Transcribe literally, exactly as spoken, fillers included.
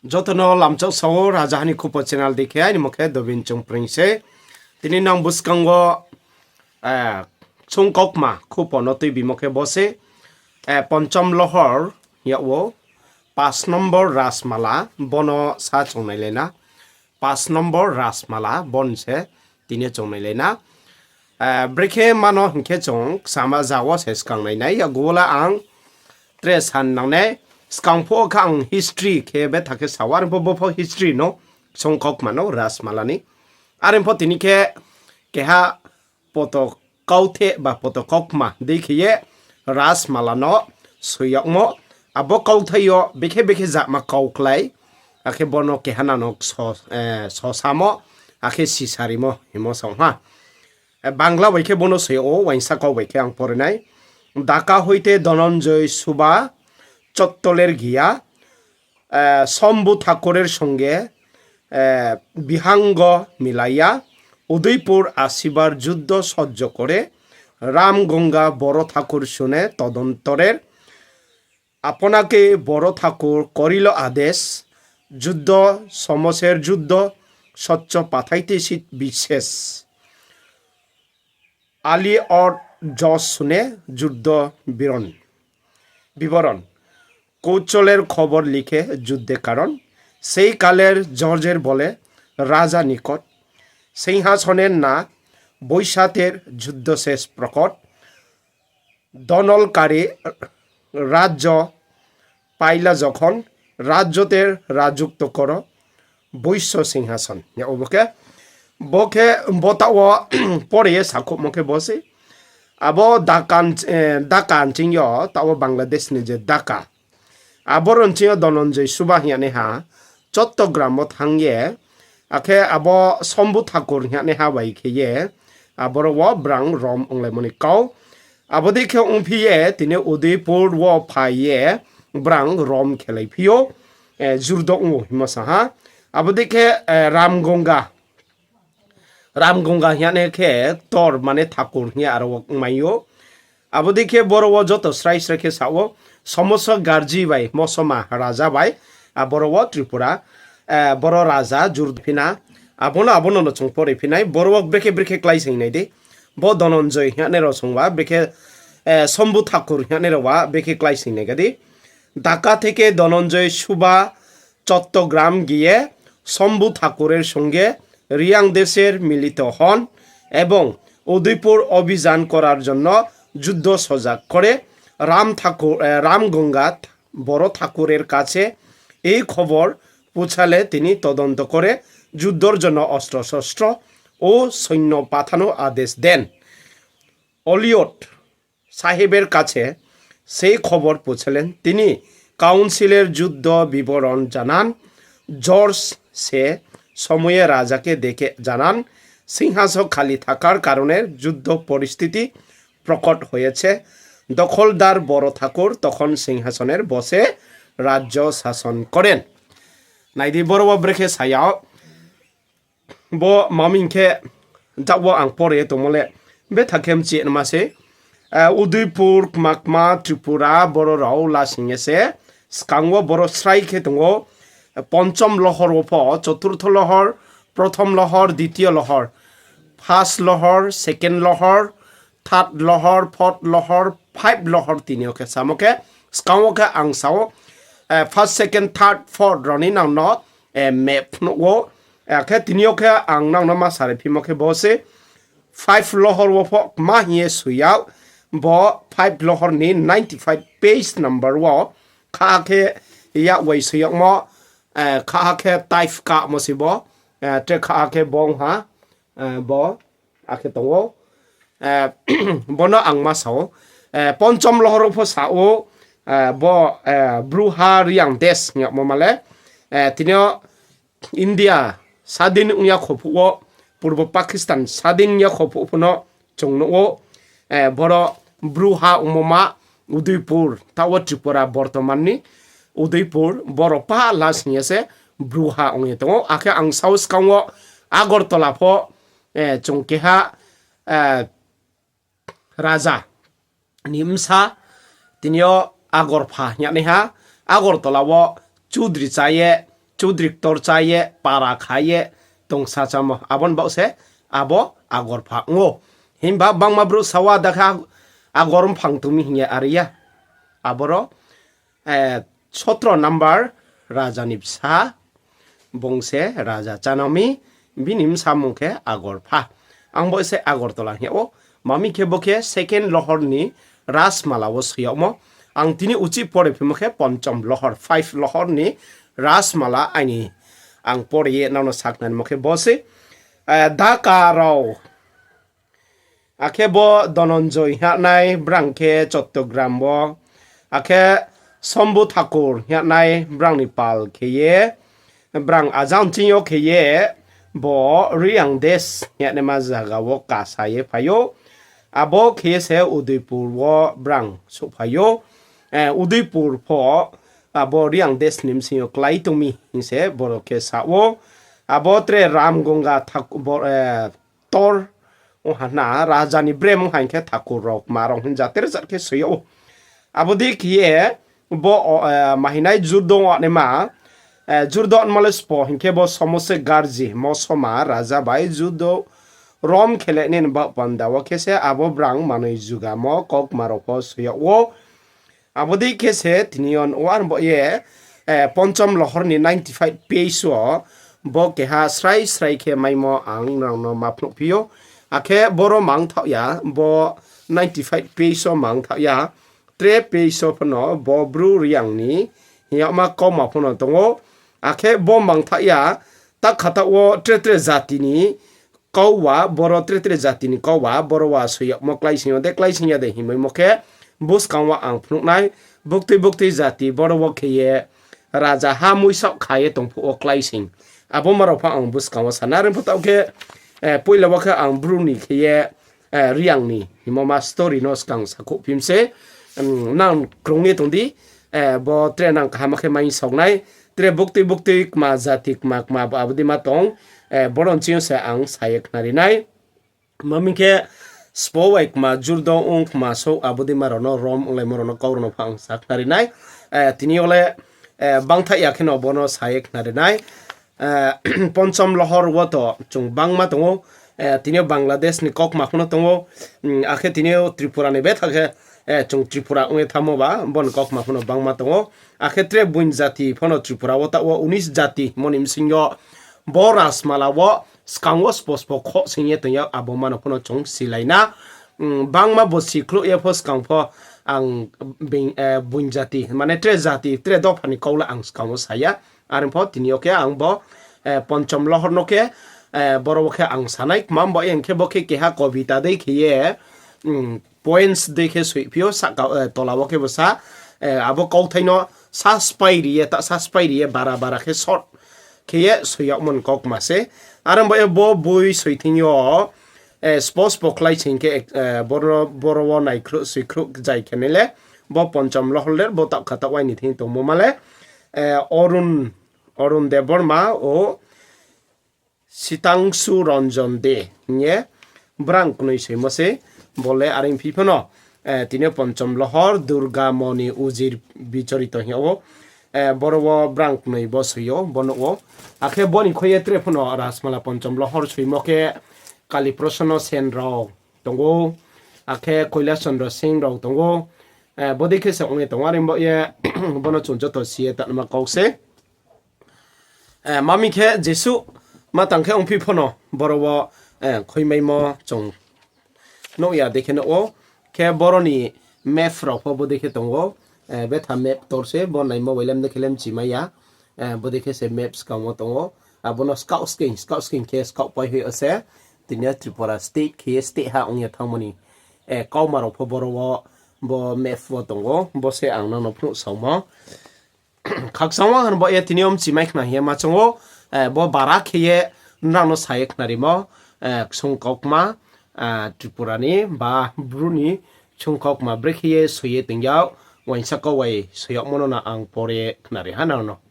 Joto no lamchak sao, Rajaha ni Khupo channel dei khe, aini mo khe Dobin Chongpreng se. Tini nang buskang wo, eh, sung kaukma khupo no tuibimo khe bo se, eh, Ponchom Lohor yag wo, pas nombor Rasmala, bono sa chung nailai na. Pas nombor Rasmala, bon se tini chung nailai na. Eh, brekhe mano hing khe chung kchama ja wo se skang nai nai, yago wo la ang tre san nang nai, skang pho kha ang history khe betha khe sao, are pho bo pho history no, sung kaukma no Rasmala ni. Are pho tini khe keha poto kautheh ba poto kaukma dei khe ye Rasmala no soi yagmo, abo kauthai yo bekhe bekhe jama kau klái, akhe bono keha nano so-, eh, sosamo, akhe sisarimo himo sa ha. Eh, Bangla bai khe bono soi yag ou, uaingsa kau bai khe ang pore nai. Dhaka হইতে ধনঞ্জয় সুভা চট্টলের গিয়া, আহ, শম্ভু ঠাকুরের সঙ্গে, আহ, বিহাঙ্গ মিলাইয়া উদয়পুর আসিবার যুদ্ধ সহ্য করে রামগঙ্গা বড় ঠাকুর শুনে তদন্তরের আপনাকে বড় ঠাকুর করিল আদেশ, যুদ্ধ সমসের যুদ্ধ সহ্য পাঠাইতে সি-, বিশেষ। আলী অর যশ শুনে যুদ্ধ বিরণ, বিবরণ। কৌশলের খবর লিখে যুদ্ধে কারণ। সেই কালের জর্জের বলে রাজা নিকট। সিংহাসনের না বৈশাখের যুদ্ধ শেষ প্রকট। দনলকারী রাজ্য পাইলা যখন, রাজ্যতে রাজত্ব করো বৈশ্য সিংহাসন। Ya, obo khe, bo khe, bo taoh wo pore ye sakhouhmo khe bo se. Abo Dhaka, eh, Dhaka nching yo, taoh wo Bangladesh ni je Dhaka. Aboro nching yo Dhananjay Subha hing ya naiha, Chottogram wo thanng ye, akhe abo Shambhu Thakur hing ya naiha bai khe ye, aboro wo brang rom onglaimo ni kau. Abo dei khe ongphi ye, tini Udaipur wo phai ye, brang rom khelai phi ou, eh, jurdo ong ou hingmo sa ha. Abo dei khe, eh, Ramgonga. Ramgonga hing ya nai khe tor mane Thakur hing ye aro wo ongmai ou. Abo dei khe boro wo joto srai srai khe sa ou, somoso garji bai, mosoma raja bai, aboro wo Tripura, eh, boro raja jur phi na, abono, abono no chung pore phi nai, boro wo brekhe brekhe klái sing nai di. Bo Dhananjay hing ya nai rao songba, brekhe, eh, Shambhu Thakur hing ya nai rao ba, brekhe klái sing nai ga di. Dhaka থেকে ধনঞ্জয় সুভা চট্টগ্রাম গিয়ে শম্ভু ঠাকুরের সঙ্গে রিয়াং দেশের মিলিত হন এবং উদয়পুর অভিযান করার জন্য যুদ্ধ সজাগ করে রাম ঠাকুর, আহ, রামগঙ্গা বড় ঠাকুরের কাছে এই খবর পৌঁছালে তিনি তদন্ত করে যুদ্ধর জন্য অস্ত্রশস্ত্র ও সৈন্য পাঠানোর আদেশ দেন। অলিয়ট সাহেবের কাছে সেই খবর পৌঁছালেন। তিনি কাউন্সিলের যুদ্ধ বিবরণ জানান। জর্জ সে সময়ে রাজাকে ডেকে জানান, সিংহাসন খালি থাকার কারণে যুদ্ধ পরিস্থিতি প্রকট হয়েছে। দখলদার বড় ঠাকুর তখন সিংহাসনের বসে রাজ্য শাসন করেন। Nai di, boro wo brekhe sa ya. Bo maming khe, jak wo ang pore ye tongmo le, betha khe mchi nma se. Eh, Udaipur, kma kma, Tripura, boro rao lasing ye se. Skang wo boro srai khe tong ou. Ponchom lohor wo pho, choturtho lohor, prothom lohor, ditio lohor. First lohor, second lohor, third lohor, fourth lohor, five lohor tini yo khe samo khe, skang wo khe ang sa ou, eh, first, second, third, fourth rao ni nang no, eh, map phnuh ou. Eh, khe tini yo khe ang nang no ma sari phimo khe bo se five lohor wo pho kma hing ye soi yag, bo five lohor ni ninety five page number wo, kha khe yak wai soi yagmo, eh, kha khe type kamo se bo, eh, tre kha khe bong ha, eh, bo, akhe tong ou. Eh, bono ang ma sa ou. Eh, Ponchom lohor wo pho sa ou, eh, bo, eh, Bru ha Reang Desh hing yagmo ma le, eh, tini yo India sadin ong ya kho phuh wo, Purbo Pakistan sadin ong ya kho phuh pho no chung nuh ou, eh, boro Bru ha ongmo ma, Udaipur, taoh wo Tripura bortoman ni Udaipur, boro pahla sing ye se Bru ha ong ye tong ou. Akhe ang sa ou skang wo Agartala pho, eh, chung keha, eh, raja ni bsa, tini yo Agarpha hing ya naiha, Agartala wo chudri chá ye, tudri ktor chá ye, para kha ye tongsa chámo. Abo ni baoh se abo Agor pha ong ou. Himba bangma brouh sa ou, ada khe Agor mphang tong mi hing ye are ya. Aboro, sotro number raja ni bsa, bung se raja chánang mi, bini bsa mung khe Agor pha. Ang bo se Agartala hing yag ou. Mami khe bo khe second lohor ni Rajmala wo soi yagmo. Ang tini uchih pore phimo khe Ponchom lohor, five lohor ni Rajmala aini ang pore ye nang no sakhnarimo khe bo se, Dhaka rao. Akhe bo Dhananjay hing yagnai, brang khe Chottogram wo. Akhe Shambhu Thakur hing yagnai, brang ni pal khe ye, brang ajang ching yo khe ye, bo Reang Desh hing yagnaima zaga wo kasa ye phai ou. Abo khe ye se Udaipur wo brang souhphai ou. Udaipur pho abo Reang Desh ni bsing yo klái tong mi hing se boro khe sa ou. Abo tre Ramgonga Thak-, bo, tor ong ha na, raja ni brem ong ha hing khe Thakur rao kma rao hing jat tre jat khe soi yag ou. Abo dei khe ye bo, mahinai Judho ongnaima, Judho ongmo le sbo hing khe bo somo se garji, Mosoma raja bai Judho rom khe le nini baoh panda wo khe se abo brang manoi jugamo kaukma rao pho soi yag ou. Abo dei khe se tini yo nuh ou, aro bo ye, Ponchom lohor ni ninety five page wo bo keha srai srai khe maimo ang nrao no ma phnuhphi ou. Akhe boro mangthaoh ya, bo ninety five page wo mangthaoh ya, tre page wo phano bo Bru Reang ni hing yagma kauma phano tong ou. Akhe bo mangthaoh ya, ta khataoh wo tre tre jati ni kau wa, boro tre tre jati ni kau wa, boro wa soi yagmo kláising yo de, kláising ya de hingmaimo khe, buskang wo ang phnuh nai, buktui buktui jati boro wo khe ye, raja ha muisaoh kha ye tong phuh wo kláising. Abo ma rao pho ang buskang wo sa nai, are pho taoh khe, poila wo khe ang Bru ni khe ye, Reang ni hingmo ma story no skang sakhouh phim se, nang krung ye tong di, bo tre nang kaham khe mai saoh nai, tre buktui buktui kma jati kma kma abo dei ma tong, boro ni ching yo se ang sa ye khnari nai. Mami khe sbo bai kma Judho ong kma souh abo dei ma rao no rom onglaimo rao no kau rao no pho ang sa khnari nai. Tini yo le, bangthaih ya khe no bo no sa ye khnari nai. Ponchom lohor wo to chung bangma tong ou. Tini yo Bangladesh ni kaukma pho no tong ou. Akhe tini yo Tripura ni betha khe, chung Tripura ong ye thanngmo ba, bo ni kaukma pho no bangma tong ou. Akhe tre buin jati pho no Tripura wo taoh wo unis jati mo ni bsing yo bo Rajmala wo skang wo sbo sbo khoh sing ye tong ya, abo ma no pho no chung silai na. Bangma bo sikhlouh ye pho skang pho ang buin jati, mane tre jati, tre dopha ni kau le ang skang wo sa ya. Are pho tini yo khe ang bo, Ponchom lohor no khe, boro wo khe ang sa nai, kma bo ye hing khe bo khe keha kobita dei khe ye, poems dei khe soihphi ou, sahka, tola wo khe bo sa, abo kauthai no sa spai ri ye, ta sa spai ri ye, bara bara khe short khe ye soi yagmo ni kaukma se. Are bo ye bo boi soi thing yo, sbo sbo kláising khe, boro wo naikhruh soikhruh jai khe nai le, bo Ponchom lohor le bo taoh khataoh wai ni thing tongmo ma le, Arun, Arun Debbarma o Sitangshu Ranjan de hing ye brang knoi soimo se, bo le are phi pho no, tini yo Ponchom lohor Durga Moni Ujir Bichorito hing yag ou, boro wo brang knoi bo soi ou, bo nuh ou. Akhe bo ni khui ye tre pho no Rajmala Ponchom lohor soimo khe Kali Prasanna Sen rao tong ou, akhe Kailash Chandra Singh rao tong ou, bo dei khe se ong ye tong ou, are bo ye bo no chung joto si ye tanma kau se. Mami khe jesuh ma tang khe ongphi pho no boro wo, khuimaimo chung nuh ya dei khe nuh ou. Khe boro ni map rao pho bo dei khe tong ou. Betha map tor se, bo naimo bai le mdei khe le mchimai ya. Bo dei khe se map skang wo tong ou. Abo no skaoh sking, skaoh sking khe skaoh pai hoih yo se. Tini yo Tripura state khe ye state ha ong ye thanngmo ni, kauma rao pho boro wo, bo map wo tong ou. Bo se ang nang no phnuh saomo. Khakchang wo ang bo ye tini yo mchimai khna hing ye ma choung ou, bo bara khe ye nrao no sa ye khnarimo, ksung kaukma, Tripura ni ba Bru ni ksung kaukma brekhe ye soi ye tong yag, uaingsa kau bai soi yagmo no na ang pore khnari ha nrao no.